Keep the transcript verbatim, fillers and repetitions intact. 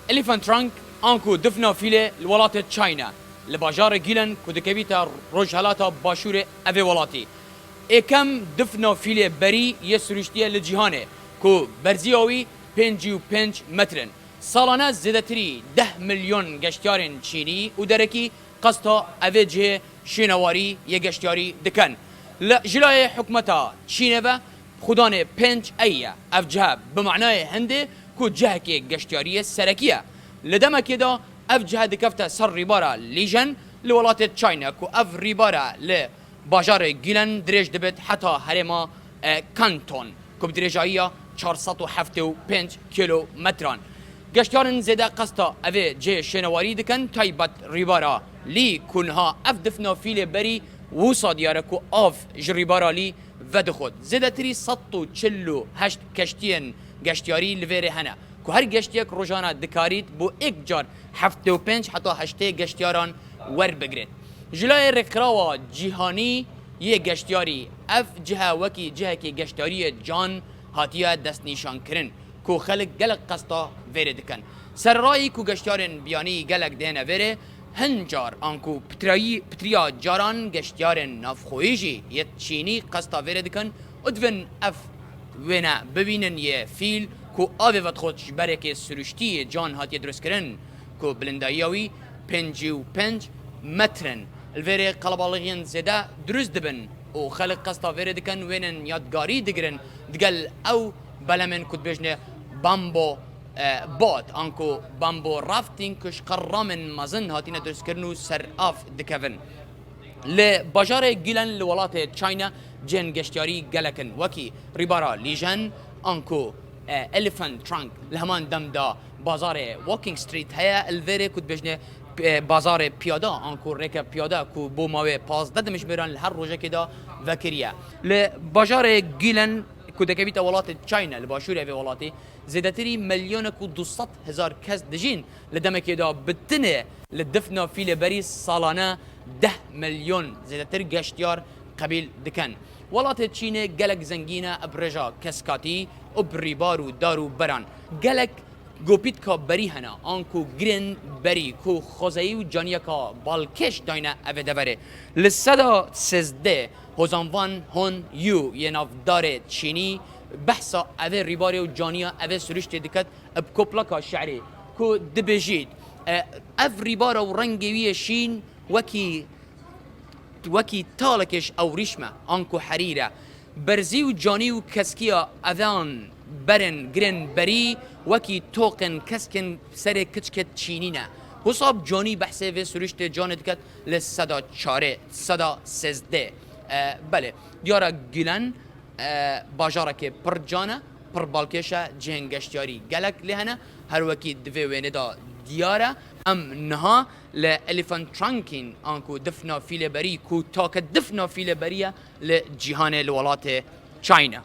Elephant Trunk anku difna fîlê li welatê China, li bajarê Guilin ku dikevîte rojhelata başûrê evê welatî. Êkem difna fîlê berî yê siruştiye li cîhanê ku berziya wî pêncî û pênc metr in. Salane zêdetirî deh milyon geştyarên çînî û derekî qesta evê cihê şênewarî yê geştyarî dikin. Li, ji layê hikûmeta Çînê ve xudanê pênc ey ye. Ev cihe bi manayê hindê ku cihekê geştyariyê serekî ye. Li demekê de ev cihe dikefte ser rîbara Lijen li welatê China ku ev rîbara li bajarê Guilin dirêj dibit heta herêma, e, Canton ku bi dirêjayiya çar sed û heftê û pênc kîlometran. Geştyarên zêde qesta evê cihê şênewarî dikin, taybet rîbara Lî ku niha ev difna fîlê berî wisa diyar e ku av ji rîbara Lî vedixwit. Zêdetirî sed û çil û heşt keştiyên geştyarî li vêrê hene ku her geştiyek rojane dikarît bo êk car heftê û pênc heta heştê geştiyaran werbigirêt. Ji layê Rêkxirawa Cîhanî yê Geştiyarî ev cihe wekî cihekî geştariyê can hatiye destnîşankirin ku xelk gelek qesta vêrê dikin. Sererayî ku geştiyarên biyanî gelek dêne vêrê, hin car anku pitirayî, pitiriya caran geştiyarên navxweyî jî yê Çînî qesta vêrê dikin û divin ev wêne bibînin yê fîl ku avê vedixwit ji berekê siruştî yê can hatiye dirustkirin ku bilindayiya wî pêncî û pênc metr in. Li vêrê qelebalixiyên zêde dirust dibin û xelk qesta vêrê dikin wênên yadgarî digirin digel ew belemên ku dibêjne bambo, e, boat, anku bambo rafting ku ji qeramên mezin hatine dirustkirin û ser av dikevin. Li bajarê Guilin li welatê China cihên geştiyarî gelek in, wekî rîbara Lijen, anku, e, Elephant Trunk, li heman dem de bazarê Walking Street heye, li vêrê ku dibêjne, e, bazarê piyada, anku rêke piyada ku bo mawê pazdeh dimijmêran li her rojekê de vekiriye. Li bajarê Guilin ku dikevîte welatê China li başûrê vê welatî, zêdetirî milyonek û du sed hezar kes dijîn. Li demekê de bi tinê li difna fîlê berî salane deh milyon zêdetir geştiyar qebîl dikin. Welatê Çînê gelek zengîn e bi rêja keskatî û bi rîbar û dar û beran. Gelek gopîtka berî hene, anku girên berî ku xwezayî û caniyeka balkêş dayne evê deverê. Li seda sêzdeh hozanvan Hon Yu yê navdarê Çînî behsa evê rîbarê û caniya evê siruştê diket bi kopleka şi'rê ku dibêjît, e, ev rîbara û rengê wî yê şîn wekî, wekî talekê ji ewrîşm e, anku herîr e. Berzî û canî û keskiya evan berên girên berî wekî toqên keskên serê kiçikê Çînî ne. Wisa bi canî behsê vê siruştê canê diket li seda çarê, seda sêzdeh. E, belê, diyar e Guilin, e, bajarekê pir can e, pir balkêş e, cihên geştiyarî gelek lê hene. Her wekî di vê wênê de diyar e, em niha li Elephant Trunkîn, anku difna fîlê berî, ku take difna fîlê berî ye li cîhanê li welatê China.